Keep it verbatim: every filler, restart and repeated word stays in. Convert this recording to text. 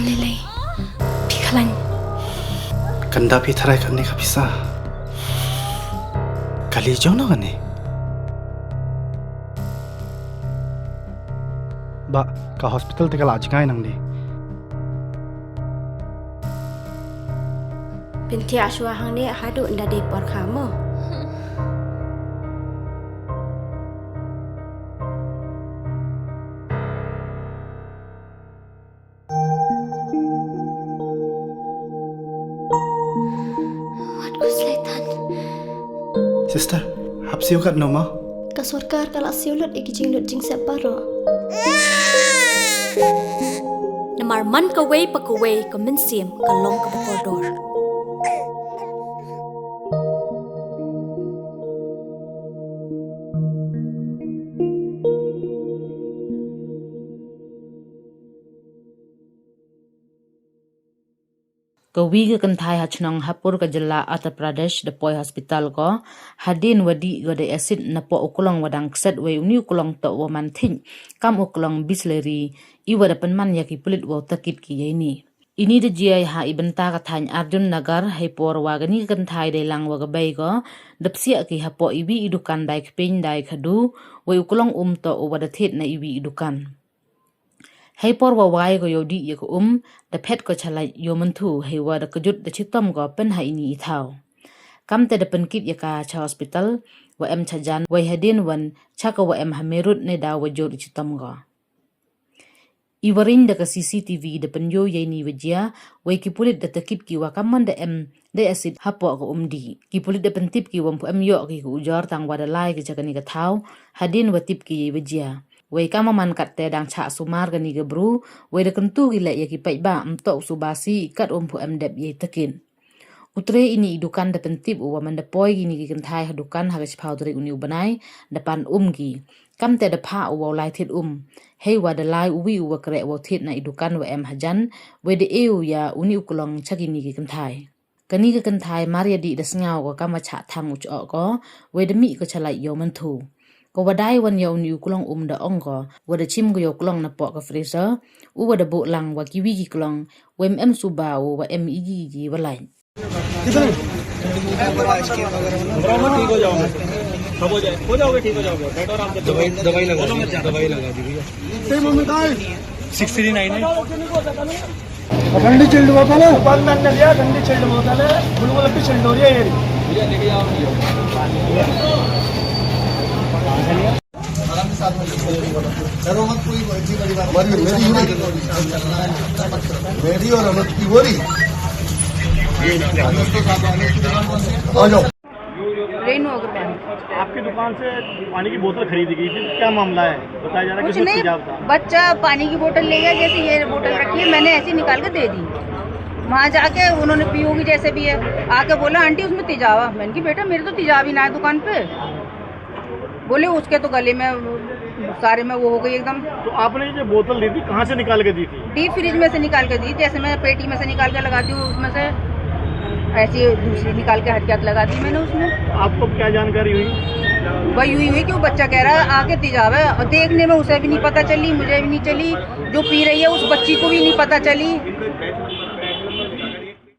Lei lei. Phi khlain. Kanda phi tharai kane ka pisa. Kali jong no kane. Ba, ka hospital te ka la jngai nang di. Pynthia shwa hangne haduh nda dei por kha mo. Wat ku slaitan. Sister, hap siew kat no ma? Ka sorkar ka la siew lut i ki jinglut jingsep baroh. Namar man kawei pa kawei ka mynsiem ka long kaba kordor. Ka wi ka kynthai ha chnong Hapur ka jylla Uttar Pradesh da poi hospital ko, hadien wa dih ko da acid napoh u klong wa dang kset wei uni u klong toh wa man thik kam u klong Bisleri, i wa da pynman ya ki pulit wow takit ki ya ini. Ini da jia ha i bynta ka thaiñ Arjun Nagar, hei por wa kani ka kynthai dei lang wa ka bei ko, da psiah ki hapoh i wi i dukan dai kpin dai khadu, wei u klong um toh u wa da thied na i wi i dukan. Hei por wa wai ko yow dih ya ka um, da phet ko chalait yow mynthu, hei wa da kjut da chitom ko pyn ha ini i thaw. Kamte da pynkit ya ka cha hospital, wa em cha jan, wei hadien wan cha ka wa em ha Meerut ne da wa jot i chitom ko. I wa ring da ka C C T V da pynyoh ya ini wa jia, wei ki pulit da takit ki wa kamon da em da acid hapoh ka um dih. Ki pulit da pyntip ki wa ym pu em yoh ki ka ujor tang wa da lai ki cha kani ka thaw, hadien wa tip ki ya i wa jia. Wei kamon man kat te dang chah sumar kani ka bru, wei da kyntu ki leh ya ki paidbah ym toh u suba si kat ym pu em dep ya i takit. U tre ini i dukan da pyntip u wa man da poi kini ki kynthai ha dukan ha ka chiphaw tarik uni u bnai, da pan um ki. Kamte da phah u wow lai thied um. Hei wa da lai u wi u wa kreh wow thied na i dukan wa em ha jan, wei da e u ya uni u klong cha kini ki kynthai. Kani ka kynthai mar ya dih da sngaw ko kam wa chah thang u choh ko, wei da mih ko chalait yow mynthu. Ko wa dai wan ya uni u klong um da ong ko, wa da chim ko yow klong napoh ka freezer, u wa da buh lang wa ki wi ki klong, wei ym em suba u wa em igi igi wa lait. कितने? ठीक हो जाओगे, सब हो जाए, हो जाओगे, ठीक हो जाओगे, बैठो आराम से। दवाई, दवाई लगा दीजिए, दवाई लगा दीजिए। तेरी मम्मी कहाँ है? सिक्स थ्री नाइन है। ठंडी चिल्ड बोतल है, बंद अंदर लिया, ठंडी चिल्ड बोतल है, बिल्कुल अच्छी चिल्ड हो रही है ये। भैया, लेके जाओ, भैया। आराम से साथ में लेके जाओ। डरो मत, कोई इतनी बड़ी बात हमारी, मेरी हो रही। मेरी और अमित की हो रही। आ जाओ। रेनू अग्रवाल। आपकी दुकान से पानी की बोतल खरीदी गई थी, क्या मामला है? बताया जा रहा है कुछ कि उसमें नहीं, तेजाब था। बच्चा पानी की बोतल ले गया, जैसे ये बोतल रखी है, मैंने ऐसे ही निकाल के दे दी। वहाँ जाके उन्होंने पी होगी जैसे भी है, आके बोला, "आंटी, उसमें तेजाब है।" मैंने कहा, "बेटा, मेरे तो तेजाब ही ना है दुकान पे।" बोले, "उसके तो गले में, सारे में वो हो गई एकदम।" तो आपने ये जो बोतल ली थी, कहाँ से निकाल के दी थी? डीप फ्रिज में से निकाल के दी, जैसे मैं पेटी में से निकाल के लगाती हूँ, उसमें से ऐसी दूसरी निकाल के हथियात लगा दी मैंने उसमें। आपको क्या जानकारी हुई? वही हुई, हुई कि वो बच्चा कह रहा है, "आके तेजाब है।" और देखने में उसे भी नहीं पता चली, मुझे भी नहीं चली, जो पी रही है, उस बच्ची को भी नहीं पता चली।